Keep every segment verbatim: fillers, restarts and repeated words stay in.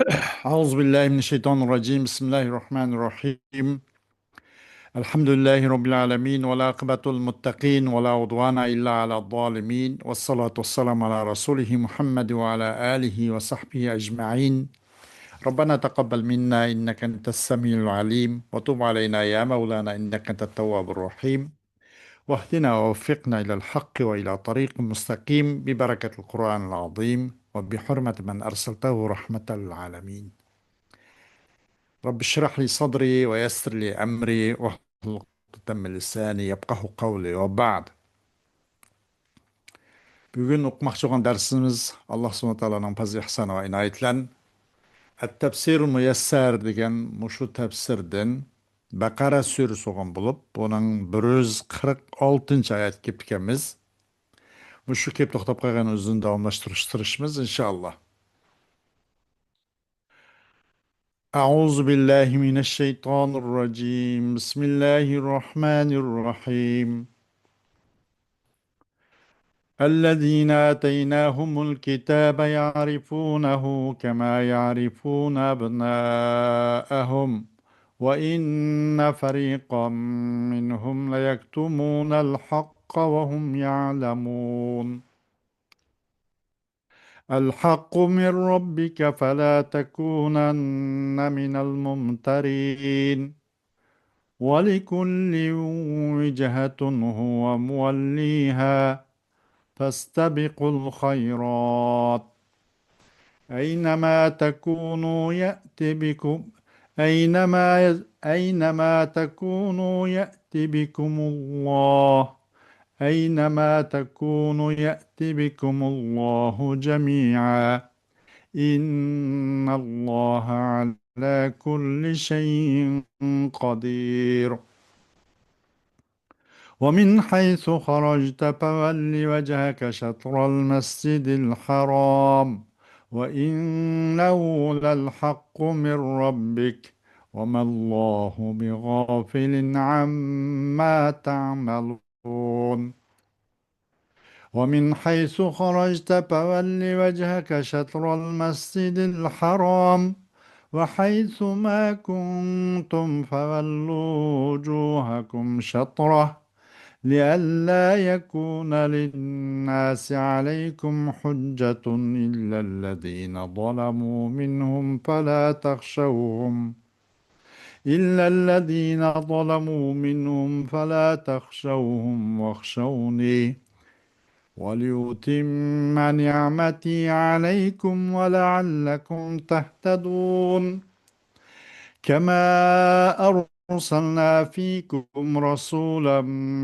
أعوذ بالله من الشيطان الرجيم. بسم الله الرحمن الرحيم. الحمد لله رب العالمين، والعاقبة للمتقين، ولا عدوان إلا على الظالمين، والصلاة والسلام على رسوله محمد وعلى آله وصحبه أجمعين. ربنا تقبل منا إنك أنت السميع العليم، وتب علينا يا مولانا إنك أنت التواب الرحيم. واهدنا ووفقنا إلى الحق وإلى طريق مستقيم ببركة القرآن العظيم وبحرمة من أرسلته رحمة للعالمين. رب اشرح لي صدري ويسر لي أمري واحلل عقدة من لساني يفقهوا قولي وبعد. بۈگۈن ئوقۇماقچى بولغان دەرسىمىز ئاللا سۇبھانەھۇ ۋە تائالانىڭ پەزلى ئېھسانى ۋە ئىنايىتى بىلەن ئەت-تەپسىرۇل مۇيەسسەر دېگەن مۇشۇ تەپسىردىن بەقەرە سۈرىسى بولغان بولۇپ، بۇنىڭ بىر يۈز قىرىق ئالتىنچى ئايەتكە كېلىپتىكەنمىز. مۇشۇ كېلىپ توختاپ قالغان ئۆزىنى داۋاملاشتۇرۇش، تىرىشىمىز، ئىنشائاللا. أعوذ بالله من الشيطان الرجيم. بسم الله الرحمن الرحيم. الذين آتيناهم الكتاب يعرفونه كما يعرفون أبناءهم وإن فريقا منهم ليكتمون الحق وهم يعلمون. الحق من ربك فلا تكونن من الممترين. ولكل وجهة هو موليها فاستبقوا الخيرات أينما تكونوا يأت بكم أينما أينما تكونوا يأت بكم الله أينما تكونوا يأت بكم الله جميعا إن الله على كل شيء قدير. ومن حيث خرجت فول وجهك شطر المسجد الحرام وإنه للحق من ربك وما الله بغافل عما تعملون. ومن حيث خرجت فول وجهك شطر المسجد الحرام وحيث ما كنتم فولوا وجوهكم شطره لئلا يكون للناس عليكم حجة إلا الذين ظلموا منهم فلا تخشوهم إلا الذين ظلموا منهم فلا تخشوهم واخشوني ولأتم نعمتي عليكم ولعلكم تهتدون. كما أرسلنا فيكم رسولا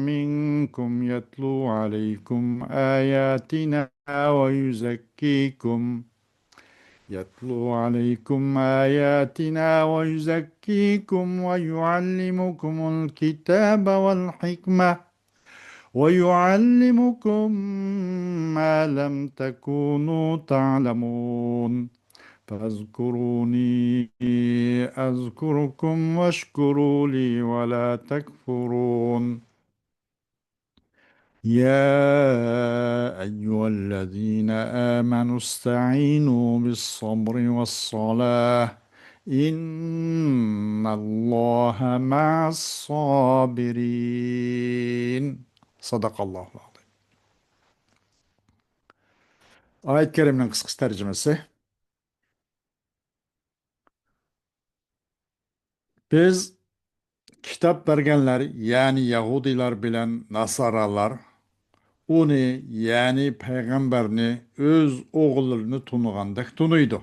منكم يتلو عليكم آياتنا ويزكيكم يتلو عليكم آياتنا ويزكيكم ويعلمكم الكتاب والحكمة ويعلمكم ما لم تكونوا تعلمون فاذكروني أذكركم واشكروا لي ولا تكفرون. يا أيها الذين آمنوا استعينوا بالصبر والصلاة إن الله مع الصابرين. صدق الله العظيم. ئايەت كەرىمنىڭ قىسقىچە تەرجىمىسى. بىز كىتاب بەرگەنلەر، يەنى يەھۇدىيلار بىلەن ناسارالار ئۇنى، يەنى پەيغەمبەرنى ئۆز ئوغۇللىرىنى تونۇغاندەك تونۇيدۇ.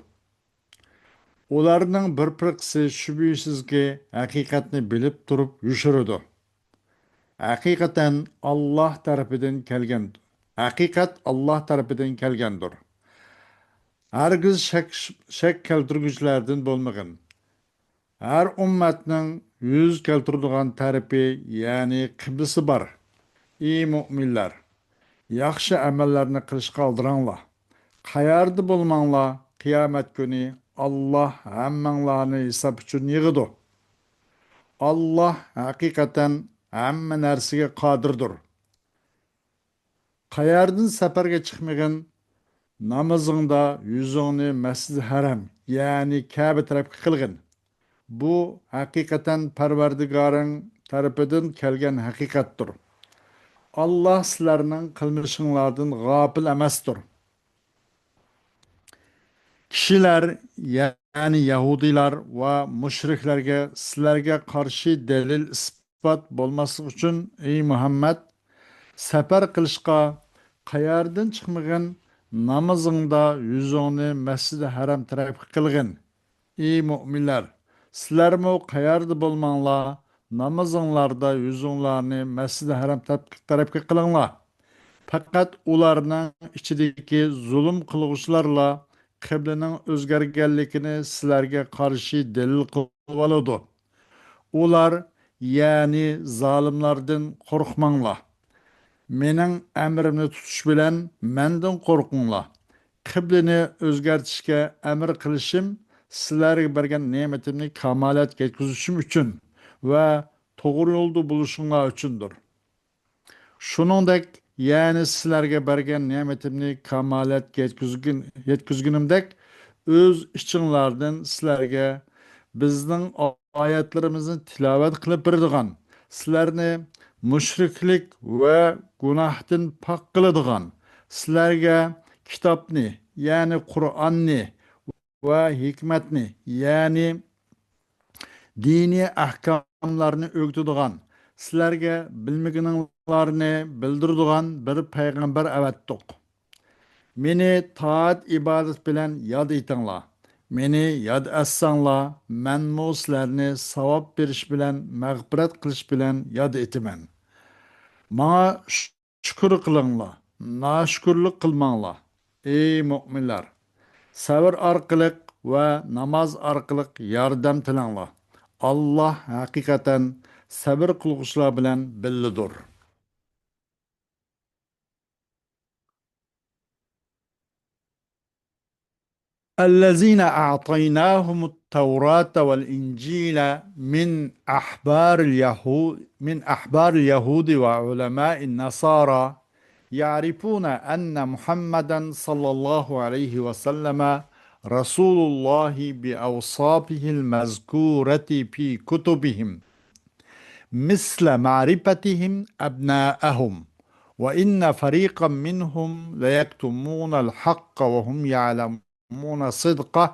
ئۇلارنىڭ بىر پىرقىسى شۈبھىسىزكى ھەقىقەتنى بىلىپ تۇرۇپ يوشۇرىدۇ. ھەقىقەتەن ئاللاھ تەرىپىدىن كەلگەن، ھەقىقەت ئاللاھ تەرىپىدىن كەلگەندۇر. ھەرگىز شەك، شەك كەلتۈرگۈچىلەردىن بولمىغىن. ھەر ئۈممەتنىڭ يۈز كەلتۈرىدىغان تەرىپى، يەنى قىبلىسى بار. ئى مۆمىنلەر! ياخشى ئەمەللەرنى قىلىشقا ئالدىراڭلار. قەيەردە بولماڭلار، قىيامەت كۈنى ئاللاھ ھەممەڭلارنى ھېساب ئۈچۈن يىغىدۇ. ئاللاھ ھەقىقەتەن ھەممە نەرسىگە قادىردۇر. قەيەردىن سەپەرگە چىقمىغىن، نامىزىڭدا يۈزۈڭنى مەسجىدى ھەرەم، يەنى كەبە تەرەپكە قىلغىن. بۇ ھەقىقەتەن پەرۋەردىگارىڭ تەرىپىدىن كەلگەن ھەقىقەتتۇر. ئاللاھ سىلەرنىڭ قىلمىشىڭلاردىن غاپىل ئەمەستۇر. كىشىلەر، يەنى يەھۇدىيلار ۋە مۇشرىكلەرگە سىلەرگە قارشى دەلىل-ئىسپات بولماسلىق ئۈچۈن، ئەي مۇھەممەد، سەپەر قىلىشقا قەيەردىن چىقمىغىن، نامىزىڭدا يۈزۈڭنى مەسجىدى ھەرەم تەرەپكە قىلغىن. ئى مۆمىنلەر، سىلەرمۇ قەيەردە بولماڭلار، نامىزىڭلاردا يۈزۈڭلارنى مەسجىدى ھەرەم تەرەپكە قىلىڭلار. پەقەت ئۇلارنىڭ ئىچىدىكى زۇلۇم قىلغۇچىلارلا قىبلىنىڭ ئۆزگەرگەنلىكىنى سىلەرگە قارشى دەلىل قىلىۋالىدۇ. ئۇلار، يەنى زالىملاردىن قورقماڭلار. مېنىڭ ئەمرىمنى تۇتۇش بىلەن مەندىن قورقۇڭلار. قىبلىنى ئۆزگەرتىشكە ئەمر قىلىشىم سىلەرگە بەرگەن نېمىتىمنى كامالەتكە يەتكۈزۈشۈم ئۈچۈن ۋە توغرا يولدا بولۇشۇڭلار ئۈچۈندۇر. شۇنىڭدەك، يەنى سىلەرگە بەرگەن نېمىتىمنى كامالەتكە يەتكۈزگىن-، يەتكۈزگىنىمدەك، ئۆز ئىچىڭلاردىن سىلەرگە بىزنىڭ ئايەتلىرىمىزنى تىلاۋەت قىلىپ بېرىدىغان، سىلەرنى مۇشرىكلىك ۋە گۇناھتىن پاك قىلىدىغان، سىلەرگە كىتابنى، يەنى قۇرئاننى ۋە ھېكمەتنى، يەنى دىنىي ئەھكاملارنى ئۆگىتىدىغان، سىلەرگە بىلمىگىنىڭلارنى بىلدۈرىدىغان بىر پەيغەمبەر ئەۋەتتۇق. مېنى تائەت-ئىبادەت بىلەن ياد ئېتىڭلار. مېنى ياد ئەتسەڭلار، مەنمۇ سىلەرنى ساۋاب بېرىش بىلەن، مەغپىرەت قىلىش بىلەن ياد ئېتىمەن. ماڭا شۈكۈر قىلىڭلار، ناشۈكۈرلۈك قىلماڭلار. ئەي مۆمىنلەر، سەۋر ئارقىلىق ۋە ناماز ئارقىلىق ياردەم تىلەڭلار. ئاللاھ ھەقىقەتەن سەۋر قىلغۇچىلار بىلەن بىللىدۇر. الذين أعطيناهم التوراة والإنجيل من أحبار اليهود، من أحبار اليهود وعلماء النصارى يعرفون أن محمدا صلى الله عليه وسلم رسول الله بأوصافه المذكورة في كتبهم مثل معرفتهم أبناءهم، وإن فريقا منهم ليكتمون الحق وهم يعلمون صدقه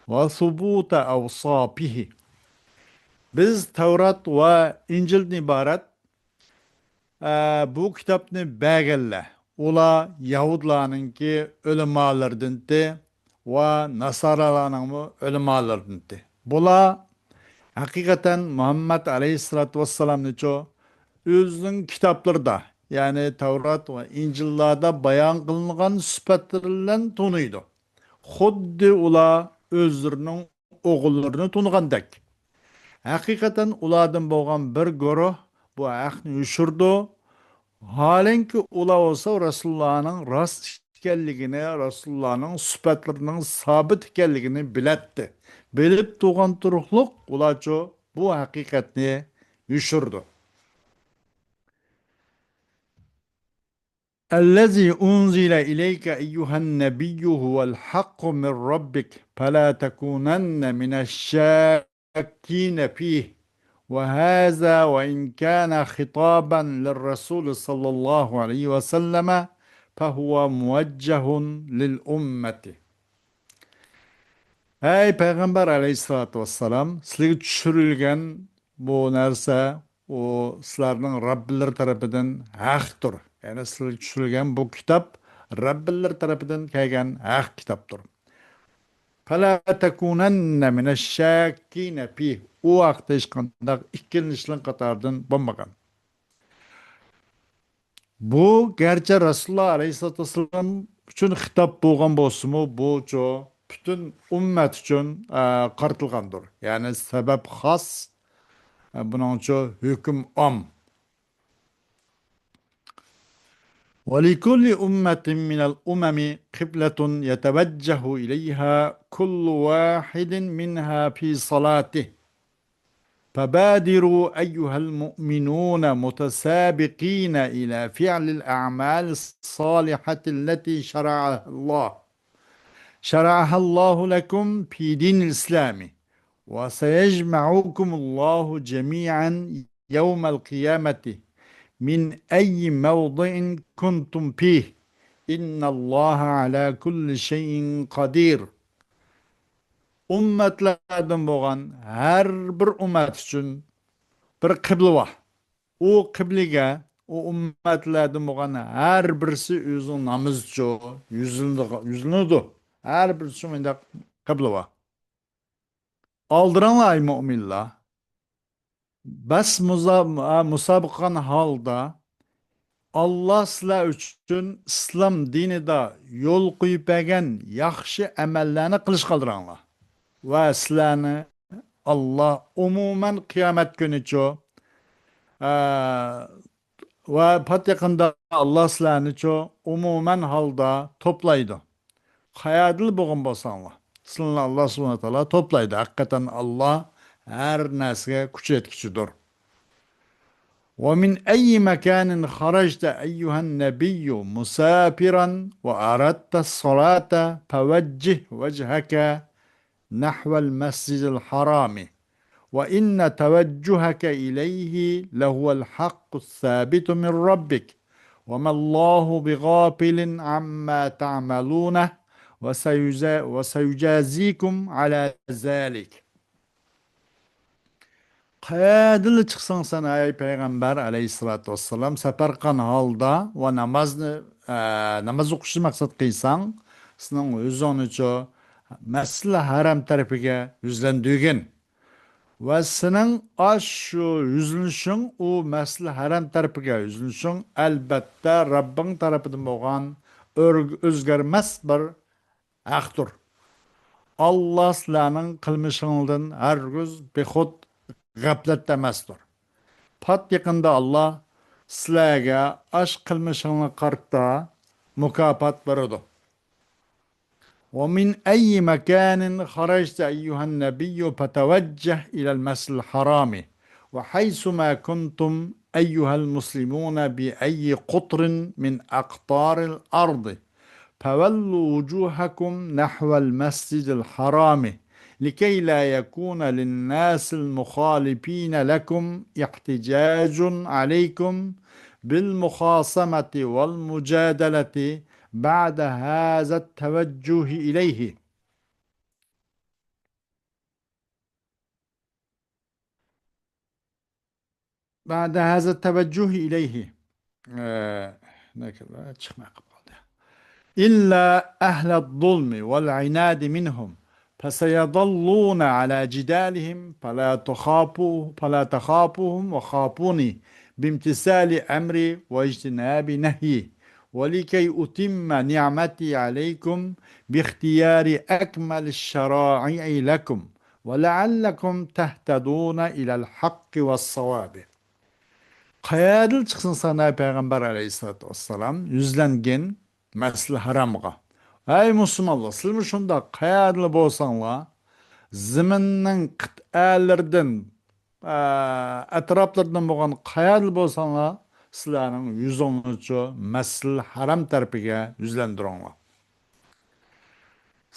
وثبوت أوصافه. بىز تەۋرات ۋە ئىنجىلدىن ئىبارەت، ئە، بۇ كىتابنى بەرگەنلەر، ئۇلار يەھۇدلارنىڭكى ئۆلىمالىرىدىنتى ۋە ناسارالارنىڭمۇ ئۆلىمالىرىدىنتى. بۇلار ھەقىقەتەن مۇھەممەد ئەلەيھىسسالاتۇ ۋەسسالامنىچۇ ئۆزىنىڭ كىتابلىرىدا، يەنى تەۋرات ۋە ئىنجىللاردا بايان قىلىنغان سۈپەتلىرى بىلەن تونۇيدۇ. خۇددى ئۇلار ئۆزلىرىنىڭ ئوغۇللىرىنى تونۇغاندەك. ھەقىقەتەن ئۇلاردىن بولغان بىر گۇرۇھ بۇ ھەقنى يوشۇرىدۇ. ھالەنكى ئۇلار بولسا رەسۇلۇللانىڭ راست ئىكەنلىكىنى، رەسۇلۇللانىڭ سۈپەتلىرىنىڭ سابىت ئىكەنلىكىنى بىلەتتى. بىلىپ تۇرغان تۇرۇقلۇق ئۇلارچۇ بۇ ھەقىقەتنى يوشۇرىدۇ. الذي أنزل إليك أيها النبي هو الحق من ربك فلا تكونن من الشاكين فيه وهذا وإن كان خطابا للرسول صلى الله عليه وسلم فهو موجه للأمة. ئەي پەيغەمبەر ئەلەيھىسسالاتۇ ۋەسسالام، سىلەرگە چۈشۈرۈلگەن بۇ نەرسە، ئۇ سىلەرنىڭ رەببىلىرى تەرىپىدىن ھەقتۇر. يەنى سىلەرگە چۈشۈرۈلگەن بۇ كىتاب رەببىلىرى تەرىپىدىن كەلگەن ھەق كىتابتۇر. فلا تكونن من الشاكين فيه. ئۇ ھەقتە ھېچقانداق ئىككىلىنىشلەر قاتارىدىن بولمىغان. بۇ گەرچە رەسۇلۇللا ئەلەيھىسسالاتۇ ۋەسسالام ئۈچۈن خىتاب بولغان بولسىمۇ، بۇچۇ پۈتۈن ئۈممەت ئۈچۈن، ئە، قارىتىلغاندۇر. يەنى سەۋەب خاس، ئە، بۇنىڭچۇ ھۆكۈم ئام. ولكل أمة من الأمم قبلة يتوجه إليها كل واحد منها في صلاته. فبادروا أيها المؤمنون متسابقين إلى فعل الأعمال الصالحة التي شرعها الله. شرعها الله لكم في دين الإسلام، وسيجمعكم الله جميعا يوم القيامة من أي موضع كنتم فيه، إن الله على كل شيء قدير. ئۈممەتلەردىن بولغان ھەر بىر ئۈممەت ئۈچۈن بىر قىبلە بار. ئۇ قىبلىگە ئۇ ئۈممەتلەردىن بولغان ھەر بىرسى ئۆزىنىڭ نامىزىچۇ يۈزلىنىدۇ، يۈزلىنىدۇ. ھەر بىرسى شۇنداق قىبلە بار. ئالدىراڭلار، ئەي مۆمىنلەر! بەس مۇزا-، مۇسابىقە قىلغان ھالدا ئاللا سىلەر ئۈچۈن ئىسلام دىنىدا يول قويۇپ بەرگەن ياخشى ئەمەللەرنى قىلىشقا ئالدىراڭلار. ۋە سىلەرنى ئاللا ئومۇمەن قىيامەت كۈنىچۇ، ئە، ۋە پات يېقىندا ئاللا سىلەرنىچۇ ئومۇمەن ھالدا توپلايدۇ. قەيەردىلا بولغان بولساڭلار، سىلەرنى ئاللا سۇبھانەھۇ ۋە تائالا توپلايدۇ. ھەقىقەتەن ئاللا ھەر نەرسىگە كۈچ يەتكۈچىدۇر. ومن أي مكان خرجت أيها النبي مسافرا وأردت الصلاة فوجه وجهك نحو المسجد الحرام، وإن توجهك إليه لهو الحق الثابت من ربك، وما الله بغافل عما تعملون، وسيجا-، وسيجازيكم على ذلك. قەيەردىلا چىقساڭ سەن، ئەي پەيغەمبەر ئەلەيھىسسالاتۇ ۋەسسالام، سەپەر قىلغان ھالدا ۋە نامازنى، ئە، ناماز ئوقۇشنى مەقسەت قىلساڭ، سېنىڭ يۈزۈڭنىچۇ مەسجىدىل ھەرەم تەرىپىگە يۈزلەندۈرگىن. ۋە سېنىڭ ئاشۇ يۈزلىنىشىڭ، ئۇ مەسجىدىل ھەرەم تەرىپىگە يۈزلىنىشىڭ، ئەلبەتتە، رەببىڭ تەرىپىدىن بولغان ئۆرگ-، ئۆزگەرمەس بىر ھەقتۇر. ئاللا سىلەرنىڭ قىلمىشىڭلاردىن ھەرگىز بىخۇد، غەپلەتتە ئەمەستۇر. پات يېقىندا ئاللا سىلەرگە ئاش قىلمىشىڭلارغا قارىتا مۇكاپات بېرىدۇ. ومن أي مكان خرجت أيها النبي فتوجه إلى المسجد الحرام، وحيثما كنتم أيها المسلمون بأي قطر من أقطار الأرض، فولوا وجوهكم نحو المسجد الحرام، لكي لا يكون للناس المخالفين لكم احتجاج عليكم بالمخاصمة والمجادلة بعد هذا التوجه إليه. بعد هذا التوجه إليه. ئە، نەكىلە چىقماي قالدى. إلا أهل الظلم والعناد منهم، فسيظلون على جدالهم، فلا تخافوا، فلا تخافوهم وخافوني، بامتثال أمري واجتناب نهيي، ولكي أتم نعمتي عليكم باختيار أكمل الشرائع لكم، ولعلكم تهتدون إلى الحق والصواب. قەيەردىلا چىقسىڭ سەن، ئەي پەيغەمبەر ئەلەيھىسسالاتۇ ۋەسسالام، يۈزلەنگىن مەسجىدىل ھارامغا. ئەي مۇسۇلمانلار، سىلەرمۇ شۇنداق، قەيەردىلا بولساڭلار، زېمىننىڭ قىتئەلىرىدىن، ئە، ئەتراپلىرىدىن بولغان قەيەردىلا بولساڭلار، سىلەرنىڭ يۈزۈڭلارچۇ مەسجىدىل ھارام تەرىپىگە يۈزلەندۈرۈڭلار.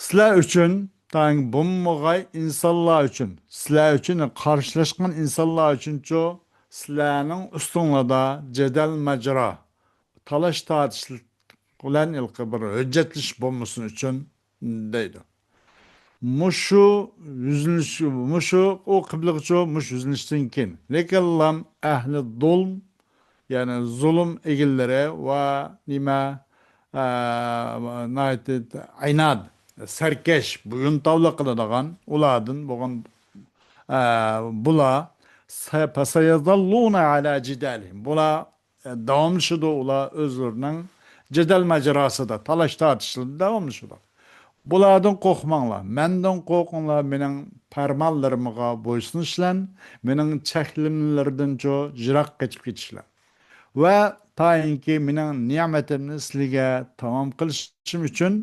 سىلەر ئۈچۈن، تايىنكى بولمىغاي ئىنسانلار ئۈچۈن، سىلەر ئۈچۈن، قارشىلاشقان ئىنسانلار ئۈچۈنچۇ، سىلەرنىڭ ئۈستۈڭلاردا جېدەل ماجىرا، تالاش تارتىش بىلەن ھېلىقى بىر ھۆججەتلىشىش بولمىسۇن ئۈچۈن دەيدۇ. مۇشۇ يۈزلىنىش، مۇشۇ ئۇ قىبلىغىچۇ، مۇشۇ يۈزلىنىشتىن كېيىن. لېكىنلا ئەھلى زۇلم، يەنى زۇلۇم ئىگىلىرى ۋە نېمە، ئە، ناھايىتى ئەيناد، سەركەش، بويۇنتاۋلىق قىلىدىغان ئۇلاردىن بولغان، ئە، بۇلار سە-، فسيظلون على جدالهم. بۇلار، ئە، داۋاملىشىدۇ، ئۇلار ئۆزلىرىنىڭ جېدەل ماجىراسىدا، تالاش تارتىشلىرىدا داۋاملىشىدۇ. بۇلاردىن قورقماڭلار، مەندىن قورقۇڭلار، مېنىڭ پەرمانلىرىمغا بويسۇنۇشلەن، مېنىڭ چەكلىمىلىرىمدىنچۇ يىراق قېچىپ كېتىشلەن. ۋە تايىنكى مېنىڭ نېمىتىمنى سىلىگە تامام قىلىشىم ئۈچۈن،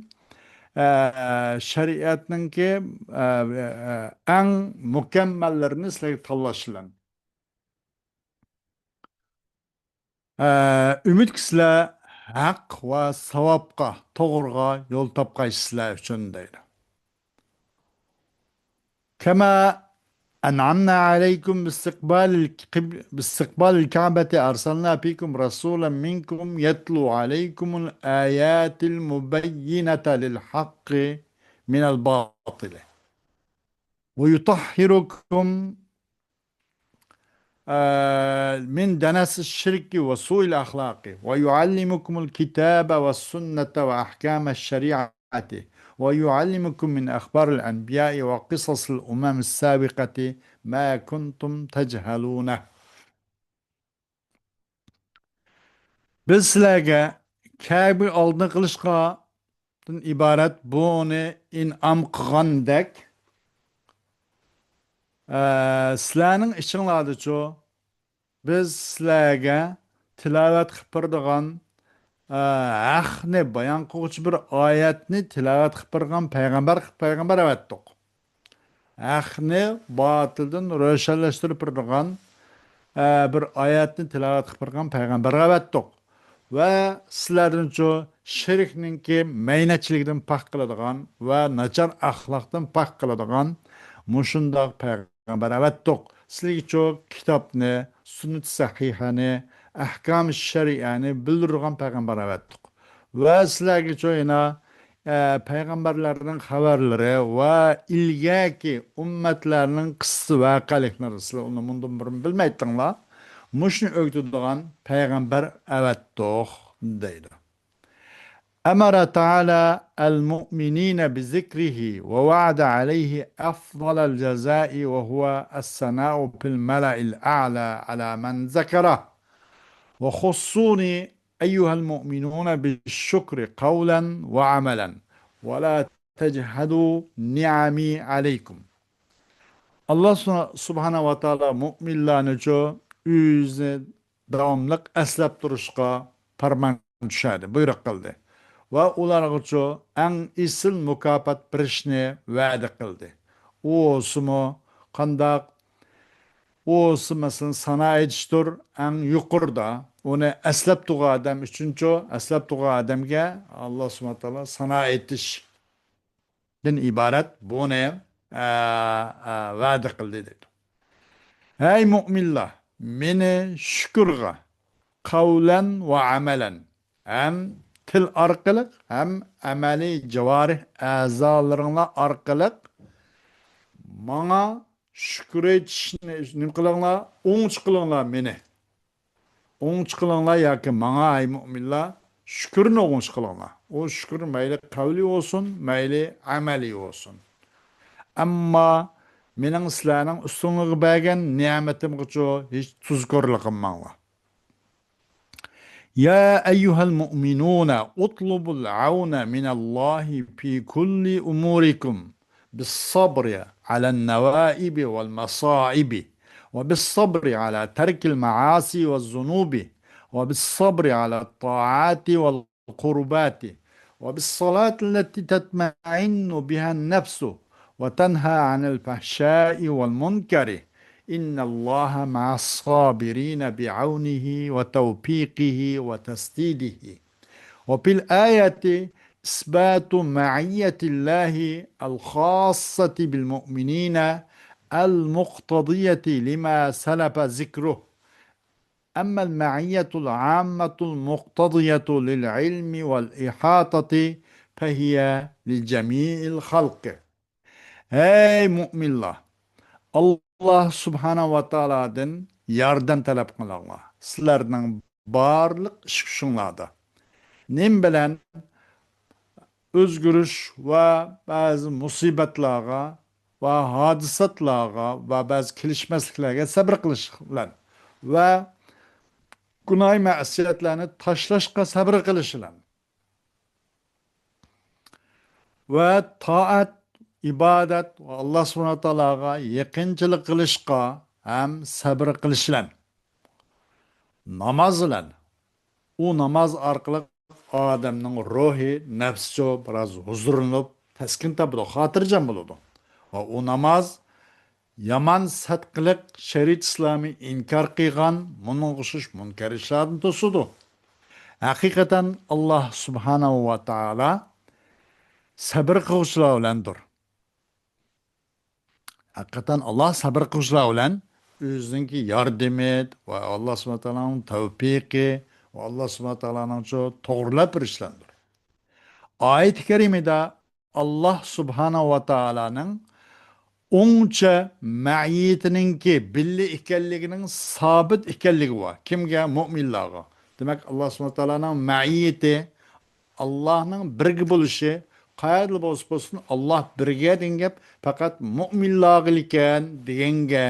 ئە، شەرىئەتنىڭكى، ئە، ئە، ئەڭ مۇكەممەللىرىنى سىلەرگە تاللاشلان. ئە، ئۈمىدكى سىلەر ھەق ۋە ساۋابقا، توغرىغا يول تاپقايسىز سىلەر ئۈچۈن دەيدۇ. كما أنعمنا عليكم باستقبال القب-، باستقبال الكعبة أرسلنا فيكم رسولا منكم يتلو عليكم الآيات المبينة للحق من الباطل ويطهركم، آه، من دنس الشرك وسوء الأخلاق ويعلمكم الكتاب والسنة وأحكام الشريعة ويعلمكم من أخبار الأنبياء وقصص الأمم السابقة ما كنتم تجهلون. بىز سىلەرگە كەبە ئالدىنى قىلىشقا دىن ئىبارەت بۇنى ئىنئام قىلغاندەك، ئە، سىلەرنىڭ ئىچىڭلاردىچۇ بىز سىلەرگە تىلاۋەت قىلىپ بېرىدىغان، ئە، ھەقنى بايان قىلغۇچى بىر ئايەتنى تىلاۋەت قىلىپ بېرىدىغان پەيغەمبەر قىلىپ پەيغەمبەر ئەۋەتتۇق. ھەقنى باتىلدىن روشەنلەشتۈرۈپ بېرىدىغان، ئە، بىر ئايەتنى تىلاۋەت قىلىپ بېرىدىغان پەيغەمبەرگە ئەۋەتتۇق. ۋە سىلەردىنچۇ شېرىكنىڭكى مەينەتچىلىكىدىن پاك قىلىدىغان ۋە ناچار ئەخلاقتىن پاك قىلىدىغان مۇشۇنداق پەيغەمبەر ئەۋەتتۇق. سىلىگىچۇ كىتابنى، سۈننىتى سەھىھەنى، ئەھكام شەرئىيەنى بىلدۈرىدىغان پەيغەمبەر ئەۋەتتۇق. ۋە سىلەرگىچۇ يەنە، ئە، پەيغەمبەرلەرنىڭ خەۋەرلىرى ۋە ئىلگەركى ئۈممەتلەرنىڭ قىسسە ۋەقەلىكلىرى، سىلەر ئۇنى مۇندىن بۇرۇن بىلمەيتتىڭلار. مۇشۇنى ئۆگىتىدىغان پەيغەمبەر ئەۋەتتۇق، دەيدۇ. أمر تعالى المؤمنين بذكره ووعد عليه أفضل الجزاء وهو الثناء في الملأ الأعلى على من ذكره. وخصوني أيها المؤمنون بالشكر قولا وعملا ولا تجحدوا نعمي عليكم. ئاللا سۇ-، سۇبھانەھۇ ۋە تائالا مۇئمىنلارنىچۇ ئۆزىنى داۋاملىق ئەسلەپ تۇرۇشقا پەرمان چۈشەردى، بۇيرۇق قىلدى. ۋە ئۇلارغىچۇ ئەڭ ئېسىل مۇكاپات بېرىشنى ۋەدە قىلدى. ئۇ بولسىمۇ قانداق؟ ئۇ بولسا، مەسىلەن، سانا ئېيتىشتۇر، ئەڭ يۇقىرىدا. ئۇنى ئەسلەپ تۇرغان ئادەم ئۈچۈنچۇ، ئەسلەپ تۇرغان ئادەمگە ئاللا سۇبھانەھۇ ۋە تائالا سانا ئېيتىش دىن ئىبارەت بۇنى، ئە، ئە، ۋەدە قىلدى دەيدۇ. ھەي مۇئمىنلار، مېنى شۈكۈرغا قەۋلەن ۋە ئەمەلەن، ھەم تىل ئارقىلىق، ھەم ئەمەلىي جاۋارىھ ئەزالىرىڭلار ئارقىلىق ماڭا شۈكۈر ئېيتىشنى نېمە قىلىڭلار؟ ئوڭچە قىلىڭلار مېنى. ئوڭچە قىلىڭلار ياكى ماڭا، ئەي مۇئمىنلار، شۈكۈرنى ئوڭچە قىلىڭلار. ئۇ شۈكۈر مەيلى قەۋلىي بولسۇن، مەيلى ئەمەلىي بولسۇن. ئەمما مېنىڭ سىلەرنىڭ ئۈستۈڭلارغا بەرگەن نېمىتىمغىچۇ ھېچ تۇزكورلۇق قىلماڭلار. يا أيها المؤمنون اطلبوا العون من الله في كل أموركم بالصبر على النوائب والمصائب، وبالصبر على ترك المعاصي والذنوب، وبالصبر على الطاعات والقربات، وبالصلاة التي تطمئن بها النفس وتنهى عن الفحشاء والمنكر، إن الله مع الصابرين بعونه وتوفيقه وتسديده. وفي الآية إثبات معية الله الخاصة بالمؤمنين المقتضية لما سلف ذكره. أما المعية العامة المقتضية للعلم والإحاطة فهي لجميع الخلق. ھەي مۇئمىنلار! ئاللا سۇبھانەھۇ ۋە تائالادىن ياردەم تەلەپ قىلىڭلار. سىلەرنىڭ بارلىق ئىش كۈچۈڭلاردا. نېمە بىلەن؟ ئۆزگىرىش ۋە بەزى مۇسىبەتلەرگە ۋە ھادىسەتلەرگە ۋە بەزى كېلىشمەسلىكلەرگە سەبرى قىلىش بىلەن ۋە گۇناھ مەسىيەتلەرنى تاشلاشقا سەبرى قىلىش بىلەن ۋە تائەت، ئىبادەت ۋە ئاللا سۇبھانەھۇ ۋە تائالاغا يېقىنچىلىق قىلىشقا ھەم سەبرى قىلىش بىلەن، ناماز بىلەن، ئۇ ناماز ئارقىلىق ئادەمنىڭ روھى، نەپسىچۇ بىراز ھۇزۇرلىنىپ، تەسكىن تاپىدۇ، خاتىرجەم بولىدۇ. ۋە ئۇ ناماز يامان سەت قىلىق، شەرىئەت ئىسلامى ئىنكار قىلغان، مۇنىڭغا ئوخشاش مۇنكەر ئىشلاردىن توسىدۇ. ھەقىقەتەن ئاللاھ سۇبھانەھۇ ۋە تائالا سەبر قىلغۇچىلار بىلەندۇر. ھەقىقەتەن ئاللاھ سەبر قىلغۇچىلار بىلەن ئۆزىنىڭكى ياردىمى ۋە ئاللاھ سۇبھانەھۇ ۋە تائالانىڭ تەۋپىقى ۋە ئاللاھ سۇبھانەھۇ ۋە تائالانىڭ شۇ توغرىلاپ بېرىشلەندۇر. ئايەت كەرىمىدە ئاللاھ سۇبھانەھۇ ۋە تائالانىڭ ئوڭچە مەئىيىتىنىڭكى بىللە ئىكەنلىكىنىڭ سابىت ئىكەنلىكى بار. كىمگە؟ مۆمىنلارغا. دېمەك، ئاللاھ سۇبھانەھۇ ۋە تائالانىڭ مەئىيىتى، ئاللاھنىڭ بىرگە بولۇشى، قەيەردىلا بولسا بولسۇن، ئاللاھ بىرگە دېگەن گەپ پەقەت مۆمىنلارغىلىكەن دېگەنگە،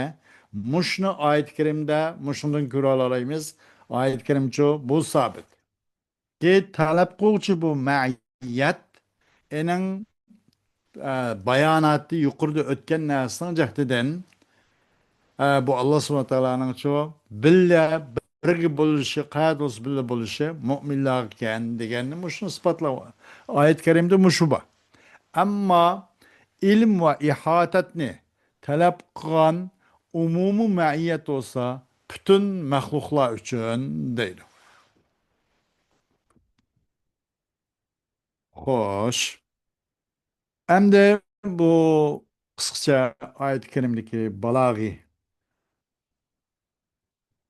مۇشۇنى ئايەت كەرىمدە مۇشۇندىن كۆرۈۋالالايمىز. ئايەت كەرىمچۇ بۇ سابىت. كى تەلەپ قىلغۇچى بۇ مەئىيەت، ئېنىڭ، ئە، باياناتى يۇقىرىدا ئۆتكەن نەرسىنىڭ جەھىتىدىن، ئە، بۇ ئاللاھ سۇبھانەھۇ ۋە تائالانىڭچۇ بىللە بىرگە بولۇشى، قەيەردە بولسا بىللە بولۇشى مۆمىنلەرگىكەن دېگەننى مۇشۇنى ئىسپاتلاپ، ئايەت كەرىمدە مۇشۇ بار. ئەمما ئىلىم ۋە ئىھاتەتنى تەلەپ قىلغان ئومۇمىي مەئىيەت بولسا پۈتۈن مەخلۇقلار ئۈچۈن دەيدۇ. خوش. ئەمدى بۇ قىسقىچە ئايەت كەرىمدىكى بالاغىي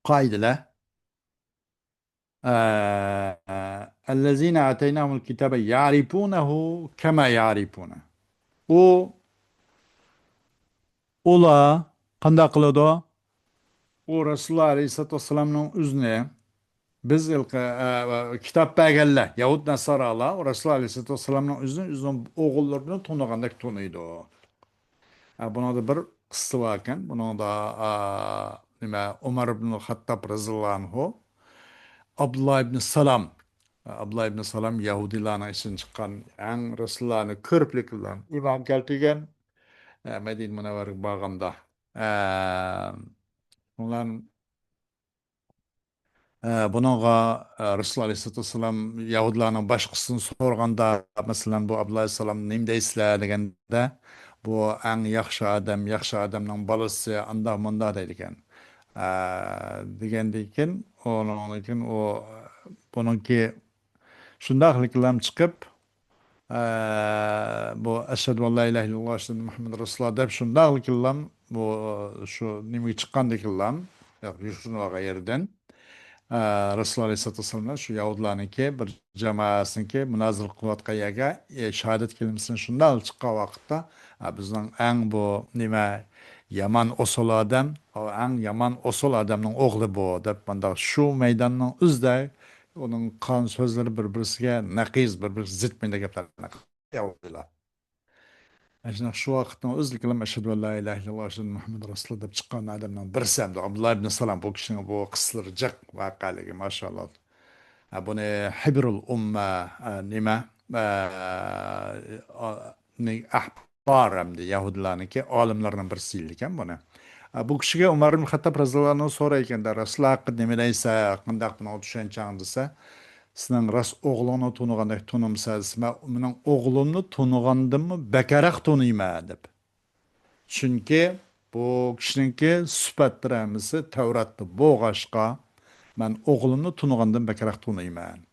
قائىدىلەر. ئە، ئەللەزىنە ئاتەيناھۇمۇل كىتابە يەرىپۇنەھۇ كەمە يەرىپۇنە. ئۇ، ئۇلار قانداق قىلىدۇ؟ ئۇ رەسۇلۇللا ئەلەيھىسسالاتۇ ۋەسسالامنىڭ ئۆزىنى بىز ھېلىقى، ئە، كىتاب بەرگەنلەر، يەھۇد ناسارالار رەسۇلۇللا ئەلەيھىسسالاتۇ ۋەسسالامنىڭ ئۆزىنى ئۆزىنىڭ ئوغۇللىرىنى تونۇغاندەك تونۇيدۇ. ئە، بۇنىڭدا بىر قىسسا باركەن. بۇنىڭدا، ئە، نېمە، ئۆمەر ئىبن خەتتاب رەزىياللاھۇ ئەنھۇ، ئابدۇللا ئىبن سالام، ئابدۇللا ئىبن سالام يەھۇدىيلارنىڭ ئىچىدىن چىققان، ئەڭ رەسۇلۇللانى كۆرۈپلىكلا ئىمان كەلتۈرگەن، ئە، مەدىنە مۇنەۋۋەرىگە بارغاندا، ئە، ئۇلار ئە، بۇنىڭغا، ئە، رەسۇل ئەلەيھىسسالاتۇ ۋەسسالام يەھۇدىيلارنىڭ باشقىسىدىن سورىغاندا، مەسىلەن، بۇ ئابدۇللا ئەلەيھىسسالام نېمە دەيسىلەر دېگەندە، بۇ ئەڭ ياخشى ئادەم، ياخشى ئادەمنىڭ بالىسى، ئانداق مۇنداق دەيدىكەن. ئە، دېگەندىن كېيىن، ئۇنىڭدىن كېيىن ئۇ، بۇنىڭكى شۇنداقلىكلام چىقىپ، ئە، بۇ ئەشھەدۇ ئەن لا ئىلاھە ئىللاللاھ، ئەشھەدۇ مۇھەممەد رەسۇلۇللاھ دەپ شۇنداقلىكلام بۇ شۇ نېمىگە چىققاندىكىنلام، يوشۇرۇنۇۋالغان يېرىدىن، ئە، رەسۇلۇللاھ ئەلەيھىسسالاتۇ ۋەسسالام بىلەن شۇ يەھۇدىيلارنىڭكى بىر جامائەسىنىڭكى مۇنازىرە قىلىۋاتقان يەرگە، ئە، شاھادەت كەلىمىسىنى شۇنداق چىققان ۋاقىتتا، ئە، بىزنىڭ ئەڭ بۇ نېمە يامان ئوسال ئادەم، ئەڭ يامان ئوسال ئادەمنىڭ ئوغلى بۇ دەپ مانداق شۇ مەيداننىڭ ئۆزىدە ئۇنىڭ قان سۆزلىرى بىر-بىرسىگە نەقىز، بىر-بىرسىگە زىت مەيدان گەپلەرنى قىلدى. ئەشۇنداق شۇ ۋاقىتنىڭ ئۆزىدىكىلا ئەشھەدۇ ئەن لا ئىلاھە ئىللاللاھ، ئەشھەدۇ مۇھەممەد رەسۇلۇللاھ دەپ چىققان ئادەمنىڭ بىرسى ھەمدە ئابدۇللا ئىبن سالام. بۇ كىشىنىڭ بۇ قىسسىلىرى جىق ۋەقەلىكى، ماشائاللاھ. ھە، بۇنى ھىبرۇل ئۇممە، ئە، نېمە، ئە، ئا-، نى-، ئەھبار ھەمدە يەھۇدىيلارنىڭكى ئالىملىرىنىڭ بىرسى ئىكەن بۇنى. ئە، بۇ كىشىگە ئۆمەر ئىبن خەتتاب رەزىياللاھۇ ئەنھۇ سورايدىكەن، رەسۇلۇللا ھەققىدە نېمە دەيسەن، قانداق بۇنىڭغا چۈشەنچەڭ دېسە، سېنىڭ راست ئوغلۇڭنى تونۇغاندەك تونۇمسەن دېسە، مەن مېنىڭ ئوغلۇمنى تونۇغاندىنمۇ بەكرەك تونۇيمەن دەپ. چۈنكى بۇ كىشىنىڭكى سۈپەتلىرى ھەممىسى تەۋراتتا بولغاچقا، مەن ئوغلۇمنى تونۇغاندىن بەكرەك تونۇيمەن.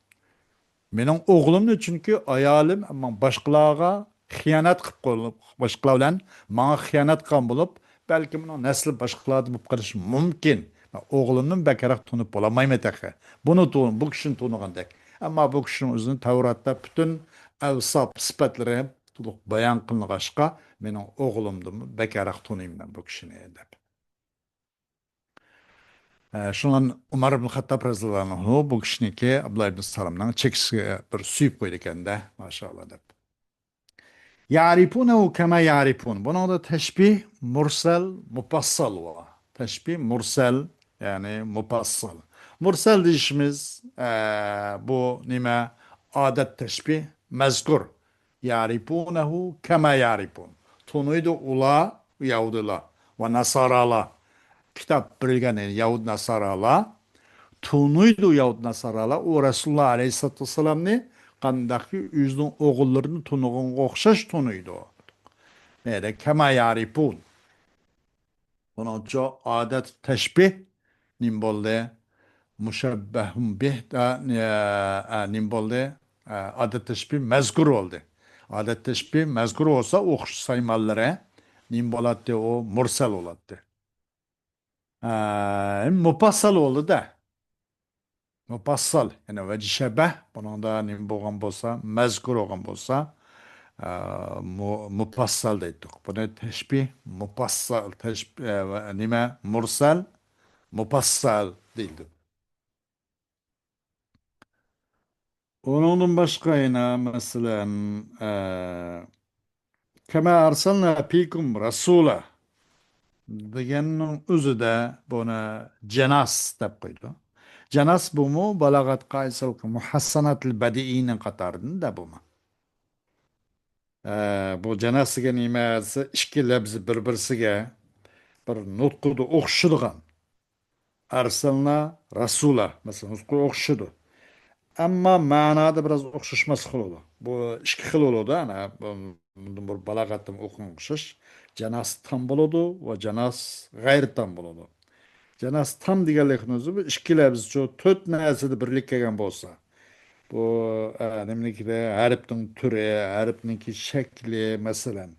مېنىڭ ئوغلۇمنى، چۈنكى ئايالىم، ئەمما باشقىلارغا خىيانەت قىلىپ قويۇپ، باشقىلار بىلەن ماڭا خىيانەت قىلغان بولۇپ، بەلكىم ئۇنىڭ نەسلى باشقىلاردىن بولۇپ قېلىشى مۇمكىن. مەن ئوغلۇمدىن بەكرەك تونۇپ بولالمايمەن تېخى. بۇنى تون-، بۇ كىشىنى تونۇغاندەك. ئەمما بۇ كىشىنىڭ ئۆزىنى تەۋراتتا پۈتۈن ئەۋساپ سۈپەتلىرى تولۇق بايان قىلىنغاچقا، مېنىڭ ئوغلۇمدىنمۇ بەكرەك تونۇيمەن بۇ كىشىنى، دەپ. ئە، شۇڭا ئۆمەر ئىبن خەتتاب رەزىياللاھۇ ئەنھۇ بۇ كىشىنىڭكى، ئابدۇللا ئىبن سالامنىڭ چېكىسىگە بىر سۆيۈپ قويىدىكەن-دە، ماشائاللاھ دەپ. يەرىپۇنەھۇ كەما يەرىپۇن. بۇنىڭدا تەشبىھ مۇرسەل، مۇپەسسەل بار. تەشبىھ مۇرسەل، يەنى مۇپەسسەل. مۇرسەل دېيىشىمىز، ئە، بۇ نېمە؟ ئادەت تەشبىھ، مەزكۇر. يەرىپۇنەھۇ كەما يەرىپۇن. تونۇيدۇ ئۇلار، يەھۇدىيلار ۋە ناسارالار. كىتاب بېرىلگەن يەھۇد ناسارالار تونۇيدۇ، يەھۇد ناسارالار ئۇ رەسۇلۇللا ئەلەيھىسسالاتۇ ۋەسسالامنى قانداقكى ئۆزىنىڭ ئوغۇللىرىنى تونۇغىنىغا ئوخشاش تونۇيدۇ. نەدە؟ كەما يەرىپۇن. بۇنىڭچۇ ئادەت تەشبىھ نېمە بولدى؟ مۇشەببەھۇن بىھ، ئە، ئە، نېمە بولدى؟ ئە، ئادەت تەشبىھ مەزكۇر بولدى. ئادەت تەشبىھ مەزكۇر بولسا، ئوخشاش سايمانلىرى نېمە بولاتتى؟ ئۇ مۇرسەل بولاتتى. ئە، مۇپەسسەل بولدى-دە. مۇپەسسەل، يەنى ۋەجى شەبەھ، بۇنىڭدا نېمە بولغان بولسا، مەزكۇر بولغان بولسا، ئە، مۇ-، مۇپەسسەل دەيتتۇق. بۇنى تەشبىھ مۇپەسسەل، تەشبىھ، ئە، ۋە نېمە؟ مۇرسەل، مۇپەسسەل دەيدۇ. ئۇنىڭدىن باشقا يەنە، مەسىلەن، ئە، كەما ئەرسەلنا فىكۇم رەسۇلا دېگەننىڭ ئۆزىدە بۇنى جەناس دەپ قويىدۇ. جەناس بۇمۇ بالاغەت قائىدىسى مۇھەسسەناتىل بەدىئىينىڭ قاتارىدىن-دە بۇمۇ. ئە، بۇ جەناس دېگەن نېمە دېسە، ئىككى لەپزى بىر-بىرسىگە بىر نۇتقىدا ئوخشىدىغان. ئەرسەلنا رەسۇلا، مەسىلەن، نۇتقى ئوخشىدۇ. ئەمما مەنادا بىراز ئوخشاشماسلىق بولىدۇ. بۇ ئىككى خىل بولىدۇ. ئەنە، بۇ، بۇ بالاغەتتىن ئوقۇغان ئوخشاش. جەناس تام بولىدۇ ۋە جەناس غەيرىي تام بولىدۇ. جەناس تام دېگەنلىكنىڭ ئۆزى بۇ ئىككى لەپزچۇ تۆت نەرسىدە بىرلىككە كەلگەن بولسا، بۇ، ئە، نېمىنىڭكىدە ھەرپنىڭ تۈرى، ھەرپنىڭكى شەكلى، مەسىلەن،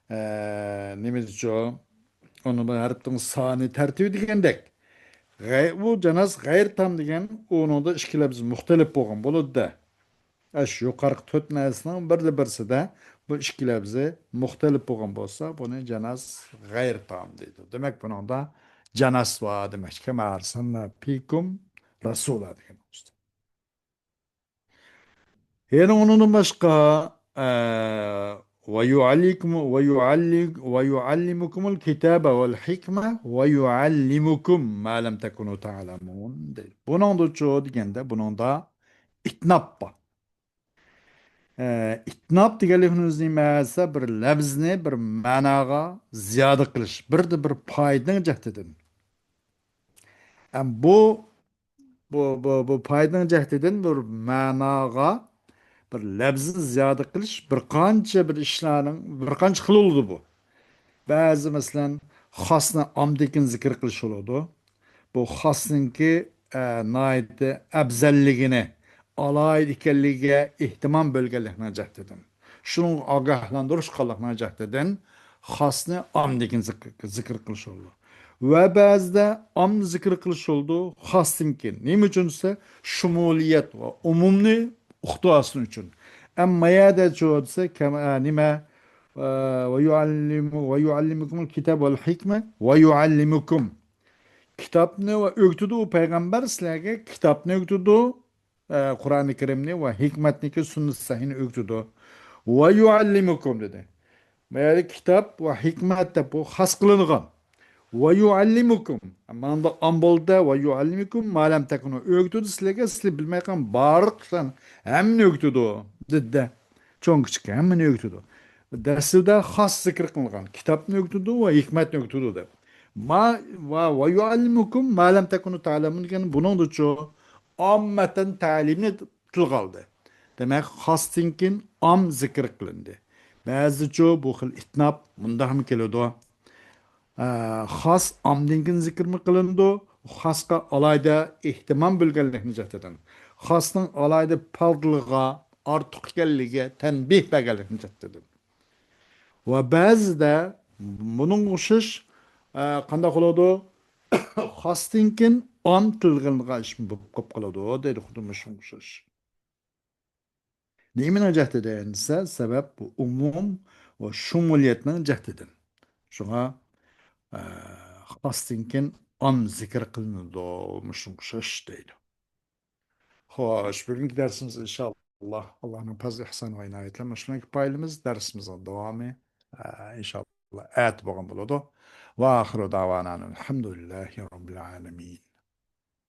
ئە، نېمىدىچۇ، ئۇنى بۇ ھەرپنىڭ سانى، تەرتىپى دېگەندەك. غەي-، بۇ جەناس غەيرىي تام دېگەن ئۇنىڭدا ئىككى لەپز مۇختەلىپ بولغان بولىدۇ-دە. ئەش يۇقارقى تۆت نەرسىنىڭ بىرلا بىرسىدە بۇ ئىككى لەپزى مۇختەلىپ بولغان بولسا، بۇنى جەناس غەيرىي تام دەيدۇ. دېمەك، بۇنىڭدا جەناس بار دېمەكچى. كەما ئەرسەلنا فىكۇم رەسۇلا دېگەن. يەنە ئۇنىڭدىن باشقا، ئە، ۋە يۇئەللىكۇم، ۋە يۇئەللىك-، ۋە يۇئەللىمۇكۇمۇل كىتابە ۋەل ھىكمە ۋە يۇئەللىمۇكۇم ما لەم تەكۇنۇ تەئلەمۇن دەيدۇ. بۇنىڭدىچۇ دېگەندە، بۇنىڭدا ئىتناب بار. ئە، ئىتناب دېگەنلىكىمىز نېمە دېسە، بىر لەپزنى بىر مەناغا زىيادە قىلىش، بىردە بىر پايدىنىڭ جەھىتىدىن. ئەم، بۇ، بۇ، بۇ، بۇ پايدىنىڭ جەھىتىدىن بىر مەناغا، بىر لەپزنى زىيادە قىلىش بىر قانچە بىر ئىشلارنىڭ بىر قانچە خىلى بولىدۇ بۇ. بەزى، مەسىلەن، خاسنى ئامدىكىن زىكىر قىلىش بولىدۇ. بۇ خاسنىڭكى، ئە، ناھايىتى ئەپزەللىكىنى، ئالاھىدە ئىكەنلىكىگە ئېھتىمام بۆلگەنلىكنىڭ جەھىتىدىن، شۇنىڭغا ئاگاھلاندۇرۇش قىلغانلىقنىڭ جەھىتىدىن خاسنى ئامدىكىن زىكىر، زىكىر قىلىش بولىدۇ. ۋە بەزىدە ئام زىكىر قىلىش بولىدۇ خاستىن كېيىن. نېمە ئۈچۈن دېسە، شۇمۇلىيەت ۋە ئومۇمنى ئۇقتۇرۇۋالسۇن ئۈچۈن. ئەمما يەردە چۇ دېسە، كەم-، ئە، نېمە؟ ئە، ۋە يۇئەللىمۇ-، ۋە يۇئەللىمۇكۇمۇل كىتاب ۋەل ھىكمە ۋە يۇئەللىمۇكۇم. كىتابنى ۋە ئۆگىتىدۇ ئۇ پەيغەمبەر سىلەرگە كىتابنى ئۆگىتىدۇ، ئە، قۇرئانى كەرىمنى ۋە ھېكمەتنىكى سۈننەت سەھىھنى ئۆگىتىدۇ. ۋە يۇئەللىمۇكۇم دېدى. بۇ يەردە كىتاب ۋە ھېكمەت دەپ بۇ خاس قىلىنغان. ۋە يۇئەللىمۇكۇم. ماندا ئام بولدى. ۋە يۇئەللىمۇكۇم ما لەم تەكۇنۇ. ئۆگىتىدۇ سىلەرگە، سىلەر بىلمەيدىغان بارلىق ئىشلارنى ھەممىنى ئۆگىتىدۇ دېدى. چوڭ كىچىك ھەممىنى ئۆگىتىدۇ. دەسلىدە خاس زىكىر قىلىنغان. كىتابنى ئۆگىتىدۇ ۋە ھېكمەتنى ئۆگىتىدۇ دەپ. ما، ۋە، ۋە يۇئەللىمۇكۇم ما لەم تەكۇنۇ تەئلەمۇن دېگەن بۇنىڭدىچۇ ئاممەتەن تەلىمنى تىلغا ئالدى. دېمەك، خاستىن كېيىن ئام زىكىر قىلىندى. بەزىچۇ بۇ خىل ئىتناب مۇنداقمۇ كېلىدۇ. ئە، خاس ئامدىن كېيىن زىكىرمۇ قىلىنىدۇ. خاسقا ئالاھىدە ئېھتىمام بۆلگەنلىكنى جەھەتتىن. خاسنىڭ ئالاھىدە پەزلىغا ئارتۇق ئىكەنلىكىگە تەنبىھ بەرگەنلىكنى جەھەتتىن. ۋە بەزىدە بۇنىڭغا ئوخشاش، ئە، قانداق بولىدۇ؟ خاستىن كېيىن ئام تىلغا ئېلىنغان ئىش بولۇپ قېلىپ قالىدۇ دەيدۇ، خۇددى مۇشۇنىڭغا ئوخشاش. نېمىنىڭ جەھىتىدىن دېسە، سەۋەب بۇ ئومۇم ۋە شۇمۇلىيەتنىڭ جەھىتىدىن. شۇڭا، ئە، خاستىن كېيىن ئام زىكىر قىلىنىدۇ، مۇشۇنىڭغا ئوخشاش دەيدۇ. خوش، بۈگۈنكى دەرسىمىز ئىنشاللا ئاللانىڭ پەزلى، ئېھسانى ۋە ئىنايىتى بىلەن مۇشۇنىڭغا كۇپايىلىمىز. دەرسىمىزنىڭ داۋامى، ئە، ئىنشاللا ئەتە بولغان بولىدۇ. ۋە ئاخىرۇ دەۋانا ئەنىل ھەمدۇلىللاھى رەببىل ئالەمىن.